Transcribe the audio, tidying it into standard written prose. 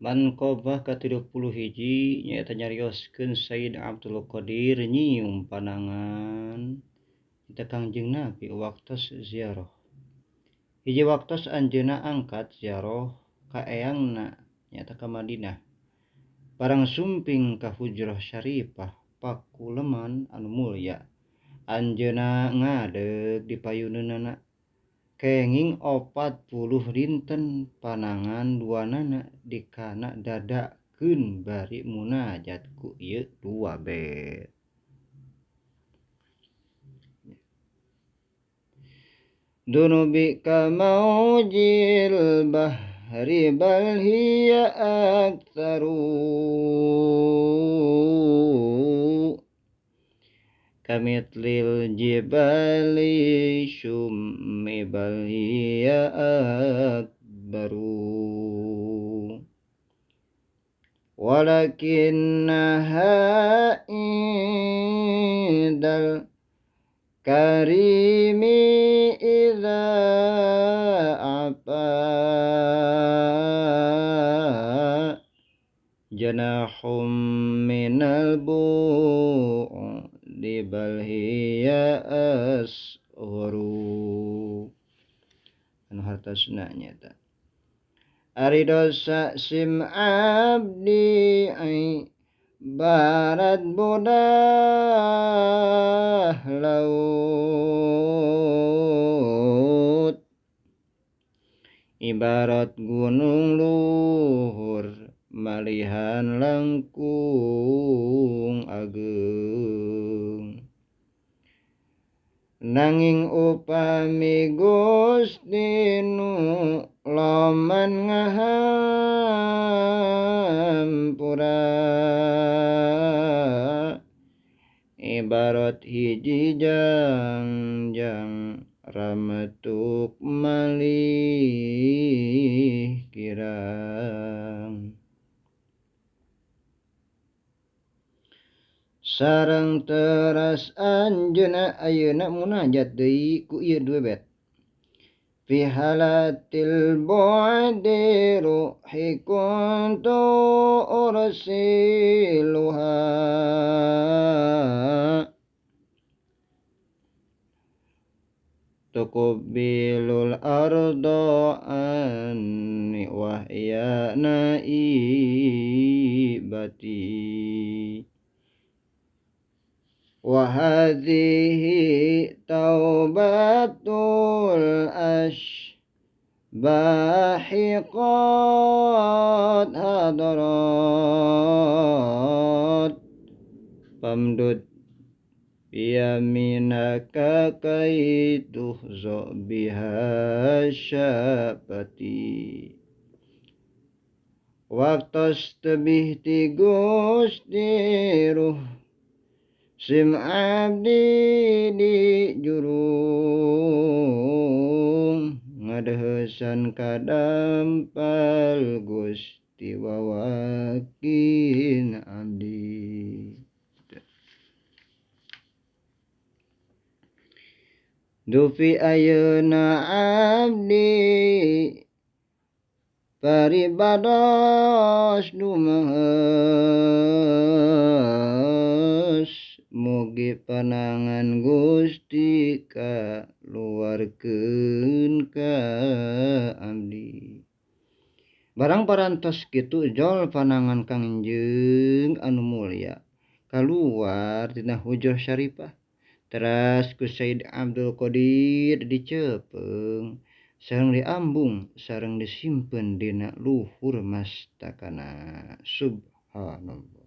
Manqobah ka-31 nyaeta nyarioskeun Sayyid Abdul Qadir nyium panangan eta Kangjeng Nabi waktos ziarah. Hiji waktos anjeunna angkat ziarah ka eyangna nyaeta ka Madinah. Barang sumping ka hujrah syarifah pakuleman anu mulya. Anjeunna ngadeg di payuneunana. Kenging 40 dinten panangan duanana dikana dadakeun bari munajat ku ieu dua bet. Dunubi kamaujil bahri bal hiya aktsaru kamithlil jibali syummi bal hiya akbaru walakinnaha indal karimi idza afa janahum minal bu'di bal hiya asgharu. Anu hartosna nyaeta ari dosa sim abdi ai barat budah laut ibarat gunung luhur malihan langkung ageung nanging upami Gusti nu loman ngahampura ibarat hiji jangjang rametuk malih kirang sareng teras anjeunna ayeuna munajat deui ku ieu dua bet. Fi halatil bu'di ruhi kuntu ursiluha tuqbilul arda anni wa hiya naibati wa hadhihi taubatul asbahi qad hadarat pamdud yaminaka kai tuhza biha syafati waktos tebih ti Gusti ruh sim abdi di jurung ngadeuheusan kadampal Gusti wawakin abdi. Dupi ayeuna abdi paribados dumeus mugi panangan Gusti kaluarkeun ka abdi. Barang parantos kitu jol panangan Kangjeng anu mulya kaluar tina hujrah syarifah teras ku Sayyid Abdul Qadir dicepeung sareng diambung sareng disimpen dina luhur mastakana. Subhanallah.